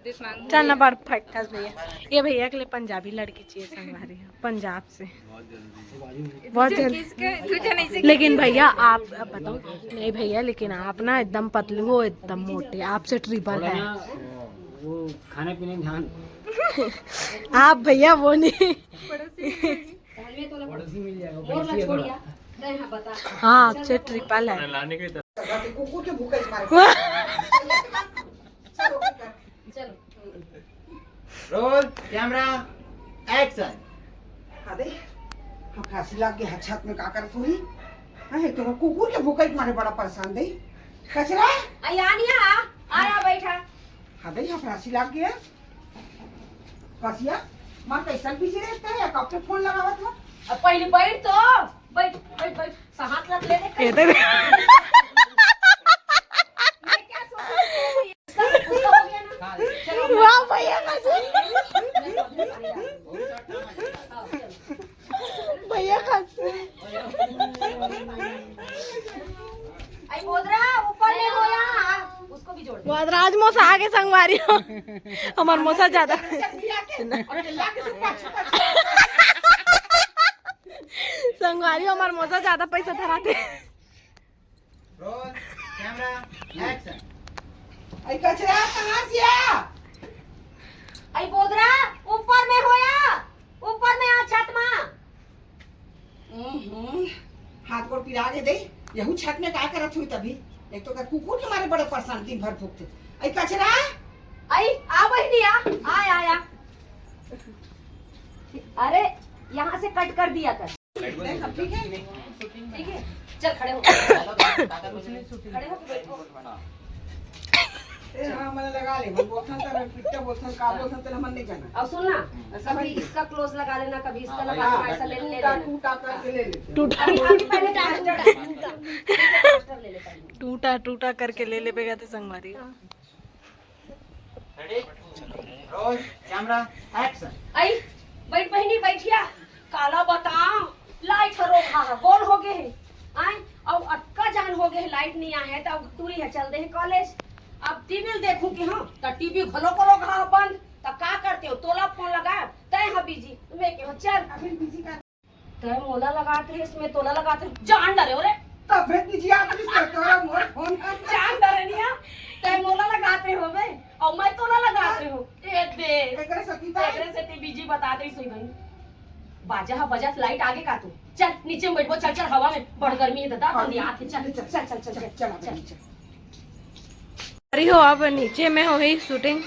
चल ना, बड़ फटकस भैया। ये भैया के लिए पंजाबी लड़की चाहिए संगवारी, पंजाब से। बहुत जल्दी। लेकिन भैया आप अब बताओ। नहीं भैया, लेकिन आप ना एकदम पतलू हो, एकदम मोटे, आपसे ट्रिपल है। वो खाने पीने ध्यान। आप भैया वो नहीं। पड़ोसी मिल जाएगा, पड़ोसी है थोड़ा। हाँ, आपसे ट्रिपल है। कुकुर के भूखे मारे। चलो। Roll, camera, action. अरे, हम फांसी लाग गए, छत में का करत हुई? हाँ, तो कुकुर के भूखे मारे बड़ा परेशान दई। कचरा? आ, यहाँ नहीं आ, आ, आ, बैठा। हाँ, दई, हम फांसी लाग गए। फंसिया? माँ, कैसन बिजी रहता है, कब से फोन लगावत हो? अब पहले बैठ तो, बैठ, बैठ, बैठ, सांस लग ले, ये तो ये क्या सोच रही है? उसका, उसका हो गया ना? चलो, वाह भैया, कसम। भैया, कसम। आई बोदरा, ऊपर में हो यहाँ, उसको भी जोड़ दे। बोदराज मोसा आगे संगवारी हो। हमार मोसा ज्यादा। संगवारी हो, हमार मोसा ज्यादा पैसा धराते। Roll, camera, action. आई कचरा कहाँ से आ? आई बोदरा, ऊपर में होया, ऊपर में आ छत मा। हम्म, हाथ गोड़ पिरा के दे। यहू छत में का करत हुई तभी? एक तो का कुकुर के मारे बड़े परेशान दिन भर भुगते। आई कचरा। आई, आ बहिनी, आ, आ, आ, आ। अरे, यहाँ से कट कर दिया कर। ठीक है? ठीक है, चल खड़े हो। खड़े होके बैठो। ए, हाँ, मैंने लगा ले। हम बोलथन त पिट्टा बोलथन, का बोलथन त हमन नहीं जाना। और सुन ना, कभी इसका क्लोज लगा लेना, कभी इसका हाँ, लगा लेना, ऐसा ले ले टूटा, लेना। टूटा करके ले लेते हैं। टूटा। अभी हाथ पहले प्लास्टर डाल। प्लास्टर ले लेता हूँ। टूटा, टूटा करके ले लेबे कहते संगवारी। Ready, roll, camera, action. आई, बैठ बहिनी, बैठिया। काला बताओ, लाइट हरो हा, हा, गोल हो गए है। आय, अब अतका जान हो गए है, लाइट नहीं आए है, तो अब टूरी है, चल दे है कॉलेज। अब टीवी ल देखूं कि हाँ, तो टीवी घलो करो घा बंद, तो का करते हो? तोला फोन लगा, तय हाँ बिजी, मैं के हो चल। अभी बिजी कर। तय मोला लगात रहे, इसमें तोला लगात रहे, जान डरे हो रे। तबे बिजी आत रहिस तो तोरा मोर फोन। जान डरे नहीं हाँ, तय मोला लगात रहे हो बे, और मैं तोला लगात रहे हो। ए दे। एकरे सेती तय। एकरे सेती बिजी बता दे सोई बहिनी। बाजा हा बजत, लाइट आगे का तू? चल, नीचे में बैठबो, चल, चल, हवा में। बड़ गर्मी है दादा, हाँ, तंदियात है, चल, चल, चल, चल, चल, चल, चल, चल, चल। चल। अरे हो, अब नीचे में होही शूटिंग।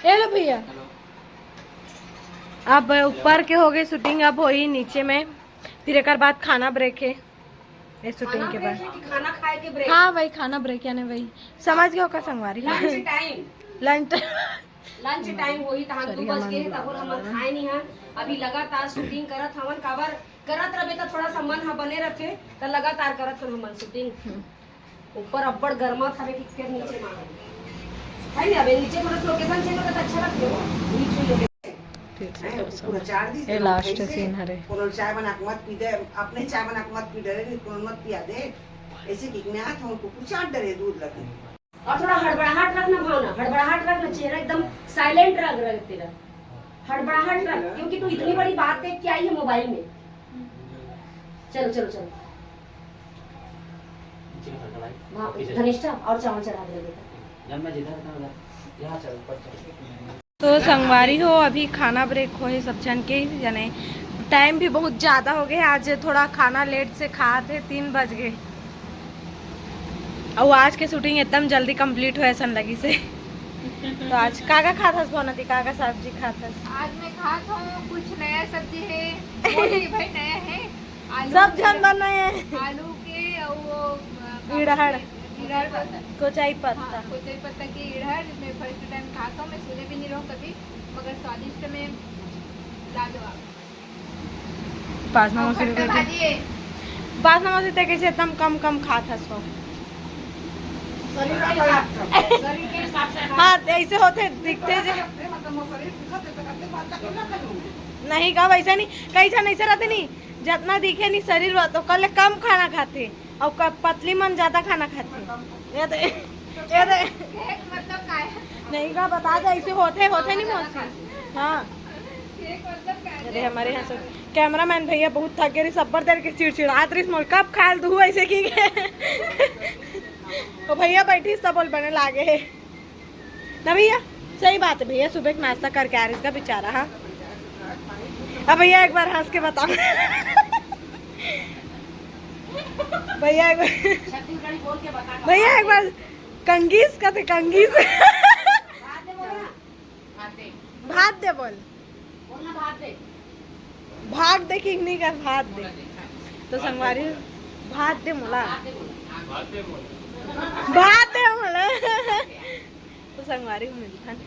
ए लो भैया। अब ऊपर के हो गए शूटिंग, अब होही नीचे में। फिर एकर बाद खाना ब्रेक है। ये शूटिंग खाना के ब्रेक बाद। है कि खाना खाए के ब्रेक? हाँ, वही खाना ब्रेक, यानी वही। समझ गए का संगवारी? Lunch time. Lunch. Lunch time होही, तहां सॉरी, दू बज हमारे गए, तब हमन खाए नहीं है। अभी लगातार शूटिंग करत हवन, काबर करत रहबे त थोड़ा सा मन ह बने रहथे, त लगातार करत हवन हमन शूटिंग। हम्म। ऊपर अब्बड़ गरमा था कि फिर नीचे मार है नहीं, अबे नीचे थोड़ा सा लोकेशन चेंज होता तो अच्छा लगता है, नीचे लोकेशन। ठीक है, हैं, दोस्तों। पूरा चार दिन ये से लास्ट कैसे सीन हरे। कोनो चाय बना के मत पी दे, अपने चाय बना के मत पी डरे, नहीं कोनो मत पिया दे। ऐसे कि मैं हाथ हमको कुछ चाट डरे दूध लगे। और थोड़ा हड़बड़ाहट रखना भावना, हड़बड़ाहट रखना, चेहरा एकदम साइलेंट रख, रख तेरा। हड़बड़ाहट रख, क्योंकि तू इतनी बड़ी बात देख के आई है मोबाइल में। चलो, चलो, चलो। हाँ, धनिष्ठा और चावल चढ़ा दे बेटा। जब मैं जिधर था उधर, यहाँ चल, ऊपर चल। तो संगवारी हो, अभी खाना ब्रेक होहे सब झन के, यानी टाइम भी बहुत ज़्यादा हो गया। आज थोड़ा खाना लेट से खात हे, तीन बज गए। और आज के शूटिंग एकदम जल्दी कंप्लीट होए असन लगिस हे। तो आज का का खात हस भवना दी, का का सब्जी खात हस? आज मैं खात हूँ कुछ नया सब्जी है, वो भी भाई नया है, आलू सब के, झन बनाए हैं। आलू के और वो, अ, इड़हड़। इड़हड़ पत्ता। कोचाई पत्ता। हाँ, कोचाई पत्ता के इड़हड़ मैं फर्स्ट टाइम खाता हूँ, मैं सुने भी नहीं रहूँ कभी, मगर स्वादिष्ट में लाजवाब। पासना मौसी ओखर के के भाजी है। पासना मौसी ते कैसे एकदम कम कम खात हस हो? शरीर के हिसाब से, शरीर के हिसाब से खा। हाँ, ऐसे होते दिखते जे। मतलब, मोर शरीर दिखत है, तो कते बात तक ना खाई हूँ। नहीं का, वैसे नहीं, कई झन ऐसे रहते नहीं, जितना दिखे नहीं शरीर वा, तो कल कम खाना खाते, और क-, पतली मन ज्यादा खाना खाते। ये तो, ये तो केक मतलब का है? नहीं का, बता दे, ऐसे होते, होते नहीं मौसी। हाँ। केक मतलब का है? अरे, हमारे यहाँ से कैमरामैन भैया बहुत थक गए रहिस, अब्बड़ देर के चिड़चिड़ात रहिस मोर, कब खाल दू ऐसे की के। तो भैया बैठी सब बोल बने लागे है। ना भैया, सही बात है भैया, सुबह के नाश्ता करके आ रही इसका बेचारा। हाँ, अब भैया एक बार हंस के बताओ। भैया एक बार, छत्तीसगढ़ी बोल के बता। भैया एक बार कंगीस का थे, कंगीस। भात दे बोल ना। भात दे। भात दे बोल। बोल ना, भात दे। भाग दे कि नहीं कर, भात दे। तो संगवारी, भात दे मोला। भात दे बोल। भात दे मोला। तो संगवारी मिलथन।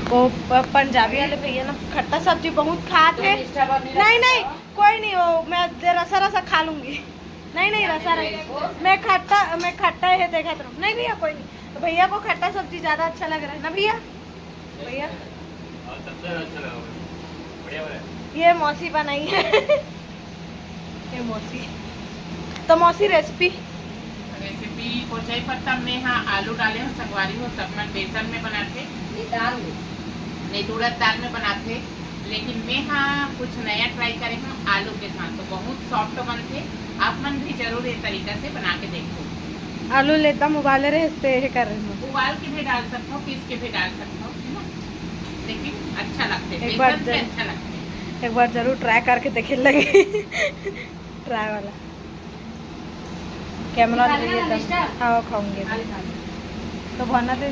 वो प-, पंजाबी वाले भैया ना खट्टा सब्जी बहुत खात है। नहीं, नहीं, कोई नहीं, वो मैं दे-, रसा रसा खा लूंगी। नहीं, नहीं, रसा रसा, मैं खट्टा, मैं खट्टा है, देखा तो नहीं भैया, कोई नहीं। तो भैया को खट्टा सब्जी ज्यादा अच्छा लग रहा है ना भैया? भैया, ये मौसी बनाई है। ये मौसी, तो मौसी रेसिपी? रेसिपी कोचई पत्ता में, हाँ, आलू डाले हो, संगवारी हो, सब मन बेसन में बनाथे। ये दाल में। नहीं तो उड़द दाल में बनाथे, लेकिन मैं, हाँ, कुछ नया ट्राई करे हूँ आलू के साथ, तो बहुत सॉफ्ट बनथे। आप मन भी जरूर ये तरीका से बना के देखो। आलू ले एकदम उबाले रहे, ते हे कर रहे हूँ। उबाल के भी डाल सकते हो, पीस के भी डाल सकते हो, है ना? लेकिन अच्छा लगता है, एक बार बेसन से जरूर, अच्छा लगता है। एक बार जरूर ट्राई करके देखे लगे। ट्राई वाला कैमरा ले एकदम। हाँ, खाऊंगी। तो भौना दे,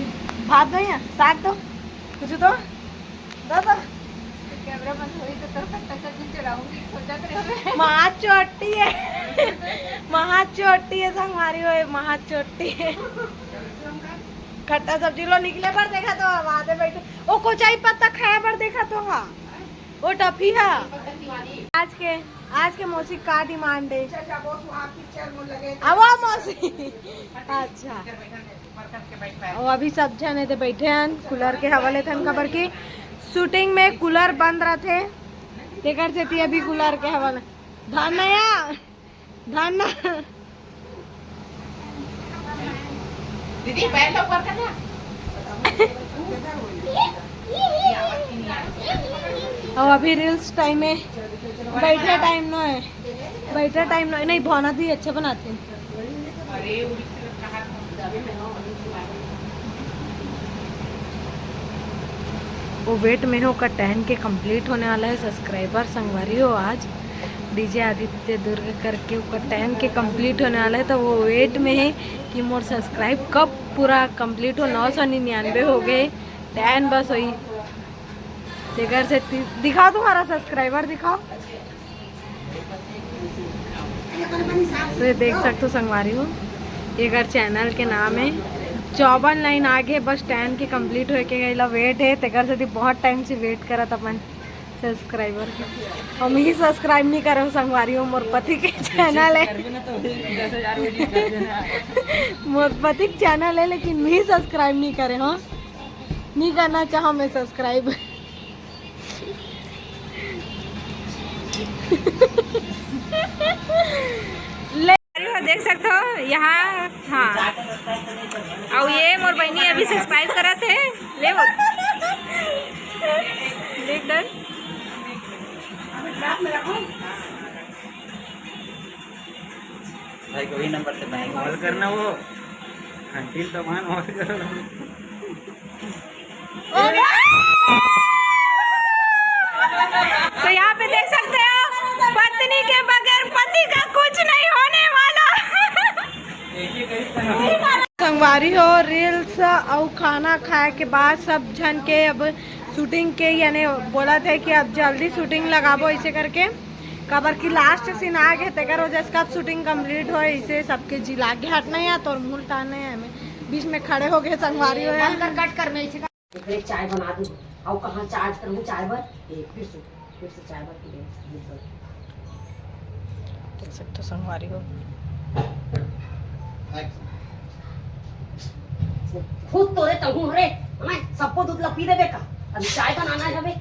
भात दो या साग दो, कुछ दो, दो, दो। कैमरा बंद होई तो तोर खट्टा सब्जी चुराऊंगी, सोचा करे हमें। महा चोटी है, महा चोटी है, संगवारी हो, महा चोटी है। खट्टा सब्जी लो निकले पर देखा तो आवाज बैठे, ओ कोचई पत्ता खाए पर देखा तो, हाँ, ओ टफी है। आज के, आज के मौसी का डिमांड है? अब वो मौसी, अच्छा। अउ अभी सब झन एदे बइठे हन, कूलर के हवा लेथन, काबर कि शूटिंग में कूलर बंद रथे, तेकर सेती अभी कूलर के हवा ले। धनया, धन। दीदी, पैर तो ऊपर कर ना। अउ अभी रील्स टाइम है, बैठा टाइम नो है, बैठा टाइम नो है। नहीं, भावना दी अच्छा बनाते हैं। वो वेट में है, ओकर टेन के कंप्लीट होने वाला है सब्सक्राइबर, संगवारी हो। आज डीजे आदित्य दुर्ग करके ओकर टेन के कंप्लीट होने वाला है, तो वो वेट में है कि मोर सब्सक्राइब कब पूरा कंप्लीट हो। नौ सौ निन्यानवे हो गए, टेन बस होई। तेकर से दि-, दिखाओ तुम्हारा सब्सक्राइबर, दिखाओ। तो ये देख सकते हो संगवारी हो, एकर चैनल के नाम है चौवन लाइन आगे, बस टेन के कंप्लीट होए के गइला वेट है, तेकर से बहुत टाइम से वेट करत अपन सब्सक्राइबर के। हम ही सब्सक्राइब नहीं करम संगवारी हो, मोर पति के चैनल है। मोर पति के चैनल है, लेकिन मैं सब्सक्राइब नहीं करे हो, नहीं करना चाहो मैं सब्सक्राइब। ले, देख सकते हो यहाँ, हाँ। अउ ये मोर बहिनी अभी सब्सक्राइब करत हे, ले वो। देख दर। भाई को वही नंबर से बनाएंगे। कॉल करना वो। घंटी तो मान और करो। तो यहाँ पे देख सकते हो, पत्नी के बगैर पति का कुछ नहीं होने वाला। संगवारी हो, रील्स अउ खाना खाए के बाद सब झन के अब शूटिंग के, यानी बोलत हे कि अब जल्दी शूटिंग लगाबो, ऐसे करके। काबर कि लास्ट सीन आ गे, तेकर वजह से कब शूटिंग कंप्लीट होए, इसे सबके जी लाग गे। हट नहीं आ, तोर मुंह टान नहीं है, मैं बीच में खड़े हो गए संगवारी हो। बंद कर, कट कर, मैं इसे एकरे चाय बना दूं। अउ कहाँ चार्ज करूं चाय बर? ए, फिर से, फिर से चाय बर पी ले। देख सकते हो संगवारी हो। खुद तो रे तहूं हरे, हमें सबको दूध ला पी देबे का? अभी चाय बनाना है हमें।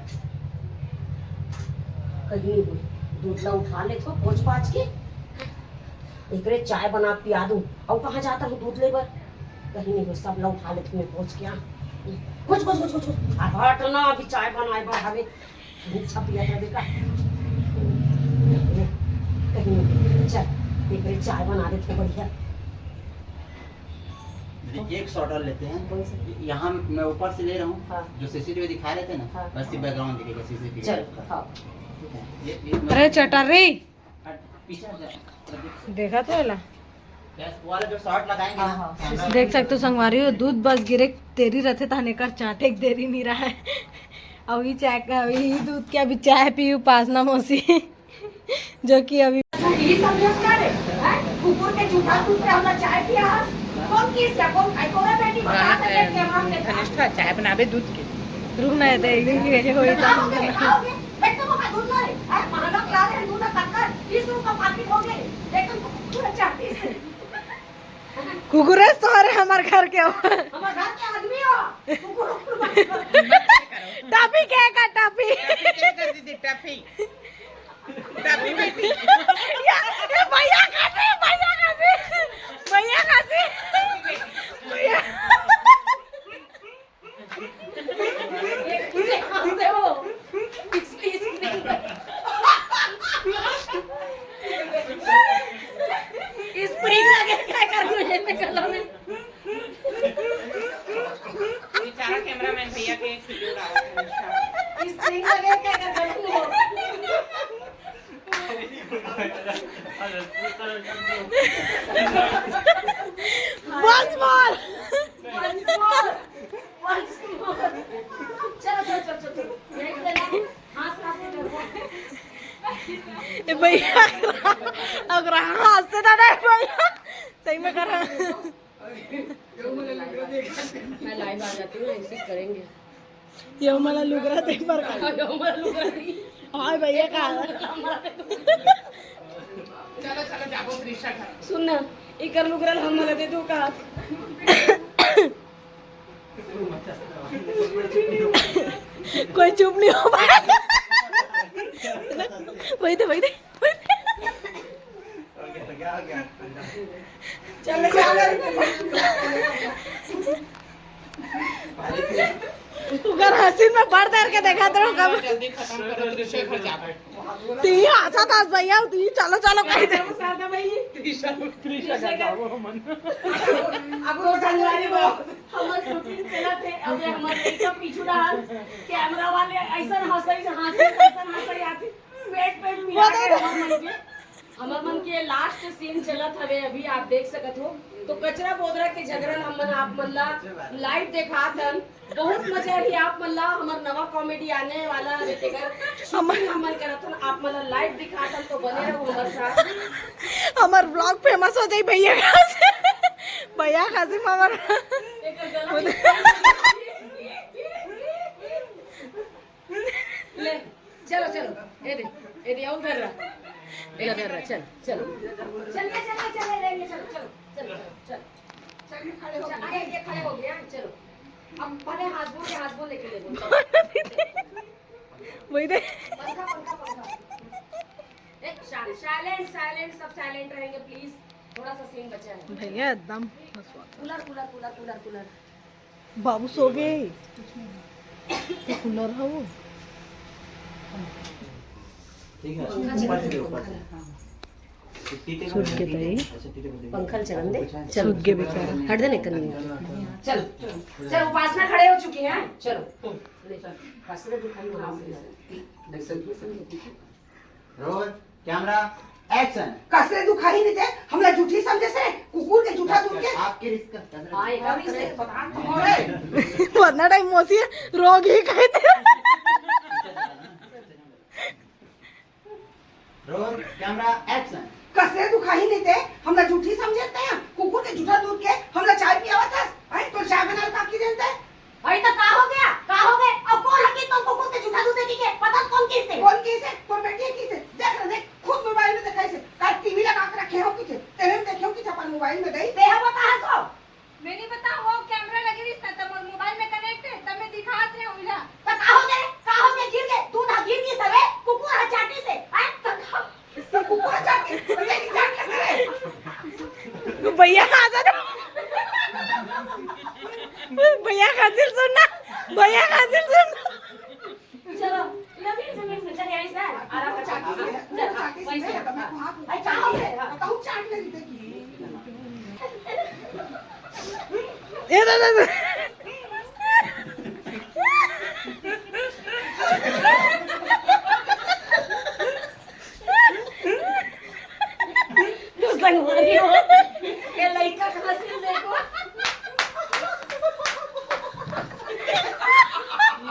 कहीं नहीं हुई, दूध ला उठा ले तो पोंछ पाछ के। एकरे चाय बना पिया दूं। अउ कहाँ जाता हूँ दूध ले बर? कहीं नहीं हुई, सब ला उठा ले तुम्हें पोंछ के। आ, कुछ, कुछ, कुछ, कुछ, कुछ। आ, हट ना, अभी चाय बनाए बर हवे। अच्छा पिया था बेटा। कहीं नहीं। चल, एकरे चाय बना दे तो बढ़िया। दीदी, एक शॉट और लेते हैं। कौन सा? यहाँ मैं ऊपर से ले रहा हूँ, हाँ। जो सीसीटीवी दिखा रहे थे ना, हाँ। वैसे बैकग्राउंड दिखेगा सीसीटीवी चल, का। हाँ। ठीक है, ये, ये अरे चटर रे। पीछे हट जा। देखा तो एला। यस, वो वाला जो शॉट लगाएंगे हाँ, ना, हाँ। कैमरा देख सकते हो संगवारी हो, दूध बस गिरे देरी रथे, तहन एकर चाटे के देरी नहीं रहा है। अउ ई चाय का, ई दूध के अभी चाय पी उपासना मौसी, जो कि अभी ये सब न्यूज़ का रे, हैं? कुकुर के जूठा दूध पे हमला चाय पिया हस? कौन किस या कौन खाई? तोरा बेटी बता सकते हैं कि हम ने धनिष्ठा चाय बनाबे दूध के। रुक ना, ये देख, ये कोई काम करना। कुकुरेश तो हरे हमर घर के हो। हमर घर के आदमी हो। कुकुर, कुकुर मत करो। टॉफी के का टॉफी? टॉफी के कर दीदी, टॉफी। टॉफी बेटी। या, ए भैया खाते, भैया खाते, भैया खाते। भैया। इसे हंसते हो। इस, इस, इस स्प्रिंग लगे क्या कर रहे थे गला में? बेचारा कैमरामैन भैया के एक वीडियो डाला था। इस स्प्रिंग लगे क्या कर रहे हो? Once more. Once more. Once more. चलो, चलो, चलो, चलो, चलो। यहीं पे ना, हंस, हंस के करो। ए भैया, अगर हंसते ना रे भैया, सही में कर। मैं लाइव आ जाती हूँ, ऐसे ही करेंगे। ये हमारा लुगरा दे पर का। ये हमारा लुगरा दे। हाय भैया का। चलो, चलो, जाबो त्रिशा घर। सुन ना, इकर लुगरा हमला दे दो का। कोई चुप नहीं हो पाया। वही दे, वही दे। चल, चल। उकर हसीन में भर देर के देखा तो कब। जल्दी खत्म करो, त्रिशा घर जाबो। ती हंसा था भैया, ती चलो, चलो कह दे। त्रिशा, त्रिशा घर जाबो मन। अब वो संगवारी वो हमर शूटिंग चलत हे, अबे हमर लइका पीछू रहल, कैमरा वाले ऐसन हंसई, हंसई, ऐसन हंसई आती, पेट पे पिला के हमर मन के, हमर मन के लास्ट सीन चलत हवे अभी, आप देख सकत हो। तो कचरा बोदरा के झगड़न हमन आप मन ला लाइव देखात हन। बहुत मजा ही आप मन ला, हमर नवा कॉमेडी आने वाला हवे, तेकर शूटिंग हमन करत हन, आप मन ला लाइव दिखात हन, तो बने रहो हमर साथ। हमर व्लॉग फेमस हो जाई भैया खासी, भैया खासी में हमर। एकर गला में ले, चलो, चलो, ये दे, ये दे, और धर रहा, ये धर रहा, चल, चलो, चलिए, चलिए, चलिए, लेंगे, चलो, चलो, चलो, चलो, चलो। चलिए, खड़े हो गए। अरे, ये खड़े हो गए, चलो। अब भले हाथ बोल के हाथ बोल लेके ले लो। वही दे। पंखा, पंखा, पंखा। ए, शा-, साइलेंट, साइलेंट, सब साइलेंट रहेंगे, प्लीज। थोड़ा सा सीन बचा है। भैया एकदम हंसवा। Cooler, cooler, cooler, cooler, cooler. बाबू सो गए। तो कूलर है वो। ठीक है, पंखा ऊपर से चला दे, ऊपर से। हाँ। सूत के तई। अच्छा, ठीक है, पंखा चलन दे। चलो। सूत गए बेचारा। हट दे, निकल नहीं। चलो, चलो, उपासना खड़े हो चुकी हैं। चलो, हम्म, ले चलो। हंस रहे, दिखाई दो, हंस रहे। Roll, camera, action. कसरे दुखाही नहीं थे, हमला झूठी समझे से, कुकुर के जूठा दूर के। आपके रिस्क का कसरे। हाँ, एक और इससे बता, तुम्हारे। वरना टाइम मौसी रोग ही कहते। Roll, camera, action. कसरे दुखाही नहीं थे, हमला झूठी समझे थे, कुकुर के जूठा दूर के, हमला चाय पियावा था, आई तो चाय बना काकी देते। अरे तो का हो गया? का हो गए? अब कौन हकी तुम कुकुर के जूठा दूध देगी के? पता कौन किस थे? कौन किस है? तोर बेटी है किस है? देख रहे, देख, खुद मोबाइल में दिखाई से। का टीवी लगा के रखे हो किथे? तेरे में देखे हो किथे अपन मोबाइल में गई? ते हम बता हंसो। मैं नहीं बता, वो कैमरा लगे रही ना, तब मोबाइल में कनेक्ट है, तब मैं दिखात रहे उला। तो का हो गए? का हो गए? गिर गए? दूध हा गिर गई सवे? कुकुर हा चाटी से? हैं? तो का तो कुकुर चाट के, भैया की चाट लग रहे। भैया आ जा ना। भैया खातिर सुन ना, भैया खातिर सुन। चलो, इधर फिर से, फिर से, चल, यहाँ से, आराम से। चाटी से, चल, चाटी से, वहीं से। मैं तो हाथ उठा के, हाँ। बताऊँ, चाट ले, देखिए। ए, दे, दे, दे। तू संगवारी हो। ये लइका कहाँ से देखो?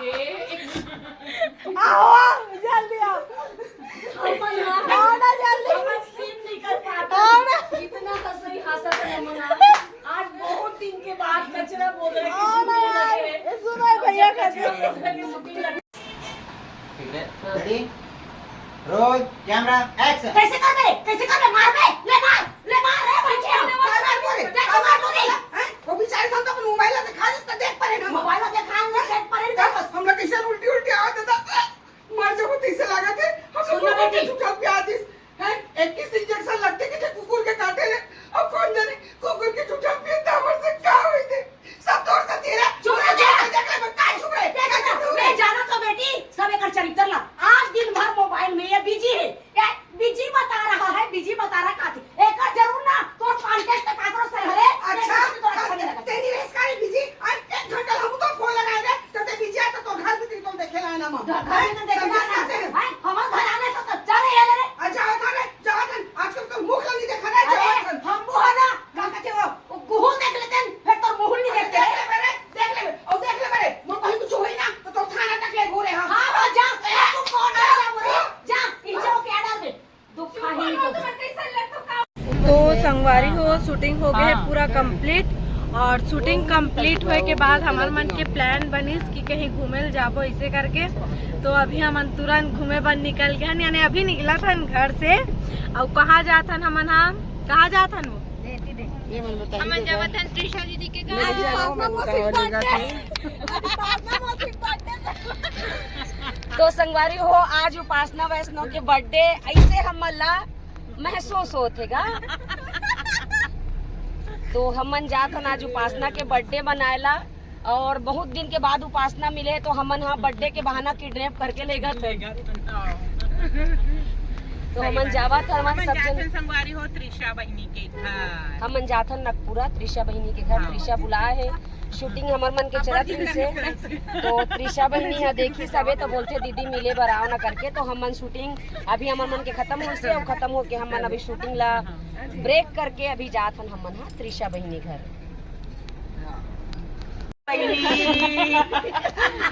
ये आओ, जल्दी आओ। आओ ना जल्दी। सीन निकल पाता। आओ ना। इतना हंसई हंसत है मना। आज बहुत दिन के बाद कचरा बोल रहे हैं कि आओ ना सुनने यार। लगे। ये सुनो भैया कचरा बोल रहे हैं। तो संगवारी हो, शूटिंग हो गए है पूरा कंप्लीट। और शूटिंग कंप्लीट होए के बाद हमर मन के प्लान बनिस कि कहीं घूमे ल जाबो, इसे करके। तो अभी हमन तुरंत घूमे बर निकल गए हन, यानी अभी निकलत हन घर से। और कहाँ जात हन हमन? हम कहाँ जात हन वो? हमन जावत हन त्रिशा दीदी के घर। तो संगवारी हो, आज उपासना वैष्णव के बर्थडे, ऐसे हमन ला महसूस होत हे गा। तो हमन जात हन आज उपासना के बर्थडे मनाए ला, और बहुत दिन के बाद उपासना मिले हे, तो हमन हा बर्थडे के बहाना किडनैप करके ले गए थे। तो हमन जावत हन, हमन सब जन संगवारी हो त्रिशा बहिनी के घर। हमन जात हन नगपुरा त्रिशा बहिनी के घर। त्रिशा बुलाए हे, शूटिंग हमर मन के चलत रहिस हे। तो त्रिशा बहिनी हा देखिस हवे तो बोलथे, "दीदी मिले बर आओ ना," करके। तो हमन शूटिंग अभी हमर मन के खत्म होइस हे, अउ खत्म होके हमन अभी शूटिंग ला ब्रेक करके अभी जात हन हमन हा त्रिशा बहिनी घर।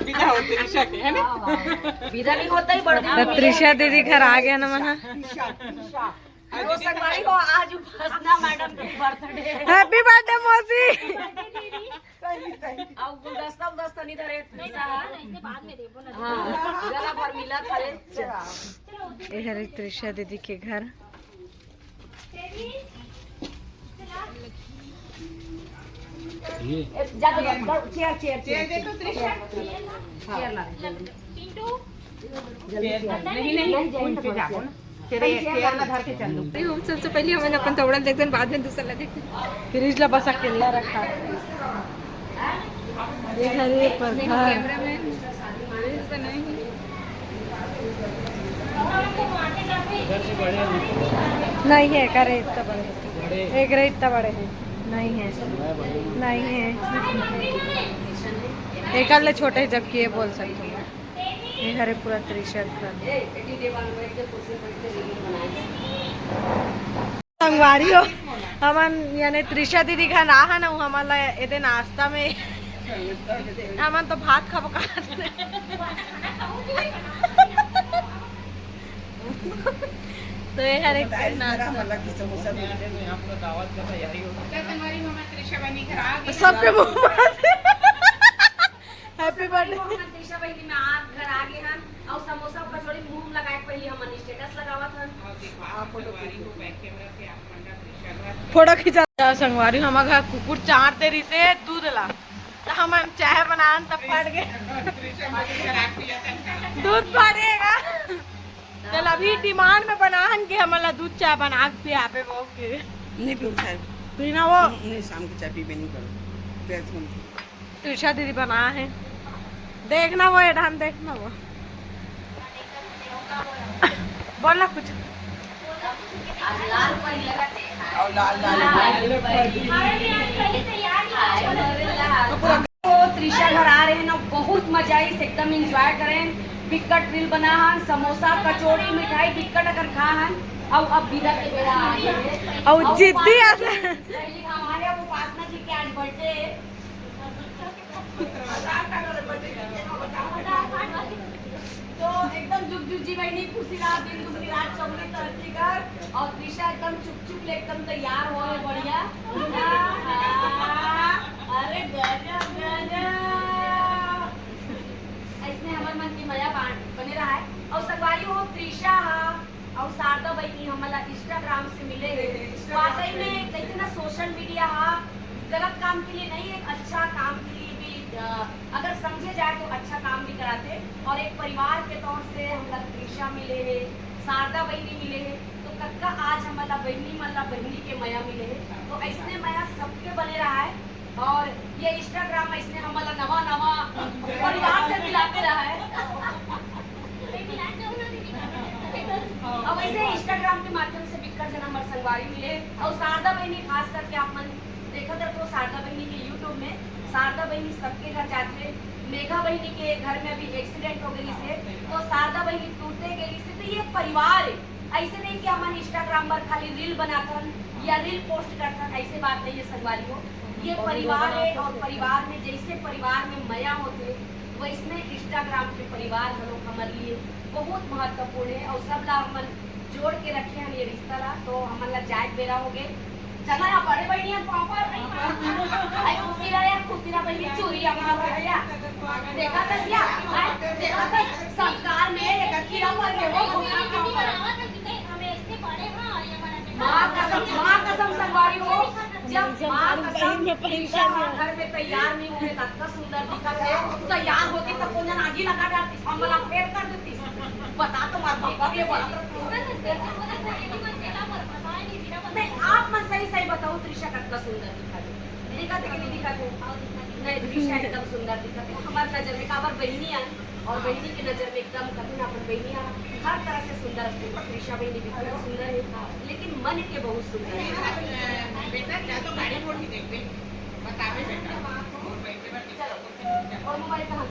विदा हो त्रिशा के, है ना? विदा नहीं होता ही बड़ दिन। तो त्रिशा दीदी घर आ गया ना मना। तो संगवारी हो, आज उपासना मैडम के बर्थडे। हैप्पी बर्थडे मौसी। अब गुलदस्ता उलदस्ता नहीं धरे, त्रिशा। हाँ, गला भर मिला था रे। ये हरे त्रिशा दीदी के घर। ए, जा तो, जा, चेयर, चेयर, चेयर, चेयर दे तो त्रिशा। चेयर ला। जल्दी चेयर। नहीं, नहीं, उनसे जाओ ना। चेयर, चेयर ला धर के चल लो। हम सबसे पहले हमन अपन कपड़ा देखते हैं, बाद में दूसरा ला देखते हैं। फ्रिज ला बस अकेला रखा है। ये हरे पर घर। नहीं है, करे इतना बड़े। एक रहे इतना बड़े है। नहीं है। नहीं है। एक ले छोटे जबकि ये बोल सकते हो। ये हरे पूरा त्रिशा घर। संगवारी हो, हमन यानी त्रिशा दीदी घर ना है ना, हमन ला एदे नाश्ता में, हमन तो भात खाबो का। तो ये हर एक नाश्ता। सबके मुंह में। Happy birthday. हम त्रिशा बहिनी में आप घर आ गए हन और समोसा और कचौड़ी मुंह में लगाए के पहले हमन स्टेटस लगावत हन। आप फोटो खींच लो। फोटो खींचा। संगवारी, हमर घर कुकुर चार दे रिसे दूध ला, त हमन चाय बनान त फट गए। दूध फट गए। चल, अभी डिमांड में बनाहन के हमन ला दूध चाय बना के पियाबे बहू के। नहीं पीऊँ चाय। पीना वो। नहीं, शाम की चाय पीबे नहीं करो। गैस बंद। त्रिशा दीदी बना है, देखना वो एडहान, देखना वो। बोलना कुछ। तो त्रिशा घर आ रहे हैं ना, बहुत मजा आई, एकदम एंजॉय करें। बिकट रील बना हन, समोसा, कचौड़ी, मिठाई बिकट अगर खा हन। अब अब विदा के बेरा आ गए। अब जिद्दी आ। पहली हम आए, अब उपासना जी के आज बर्थडे है। तो एकदम जुग जुग जी बहिनी, खुशी रहा, दिन दुगनी रात चौगुनी तरक्की कर। और त्रिशा एकदम चुप चुप ले एकदम तैयार हो रहे, बढ़िया। अरे गजब गजब। ऐसने हमर मन की मया बांट बने रहा है। और संगवारी हो, त्रिशा हा और शारदा बहिनी हमन ला Instagram से मिले हे। वाकई में कहिथे ना, सोशल मीडिया हा गलत काम के लिए नहीं, एक अच्छा काम के लिए भी, अ, अगर समझे जाए तो अच्छा काम भी कराथे। और एक परिवार के तौर से हमन ला त्रिशा मिले हे, शारदा बहिनी मिले हे, तो कतका आज हमन ला बहिनी मन ला बहिनी के मया मिले हे। तो ऐसने मया सबके बने रहा है। और ये Instagram ऐसने हमन ला नवा नवा परिवार से मिलाते रहा है। अब ऐसे Instagram के माध्यम से बिक्कट झन हमर संगवारी मिले। और शारदा बहिनी खास करके आप मन देखत रहो शारदा बहिनी के YouTube में, शारदा बहिनी सबके घर जाथे। मेघा बहिनी के घर में अभी एक्सीडेंट हो गई से, तो शारदा बहिनी टूटे गई से, तो ये परिवार है। ऐसे नहीं कि हमन Instagram पर खाली रील बनाथन या रील पोस्ट करथन, ऐसे बात नहीं है संगवारी हो। ये परिवार है और परिवार में जैसे परिवार में मया होथे, वैसने Instagram के परिवार घलोक हमर लिए बहुत महत्वपूर्ण है। और सब ला हमन जोड़ के रखे हन ये रिश्ता ला, तो हमन ला जाए के बेरा हो गे। चला ना, बड़े बहिनी हम पापा। आई खुशी रहा यार, खुशी रहा बहिनी, चूरी हमारा भैया। देखा था क्या? आई देखा था संस्कार में एक अखीरा पर में वो माँ कसम, माँ कसम संगवारी हो, जब माँ कसम रिश्ता घर में तैयार नहीं हुए, तब का सुंदर दिखत है। तैयार होती तब को जन आगी लगा डालती, हम वाला फेर कर देती। बता तो मार बाबा के बड़ा नहीं, आप मन सही सही बताओ, त्रिशा कतका सुंदर दिखत हे? दिखत हे कि नहीं दिखत हे? नहीं, त्रिशा एकदम सुंदर दिखत हे हमार नजर में। काबर बहिनी आय, और बहिनी के नजर में एकदम कभी ना अपन बहिनी आ हर तरह से सुंदर हे, पर त्रिशा बहिनी भी बहुत सुंदर हे, लेकिन मन के बहुत सुंदर हे। बेटा, जा तो गाड़ी मोड़ के देख ले, बतावे बेटा। चलो, और मोबाइल कहाँ?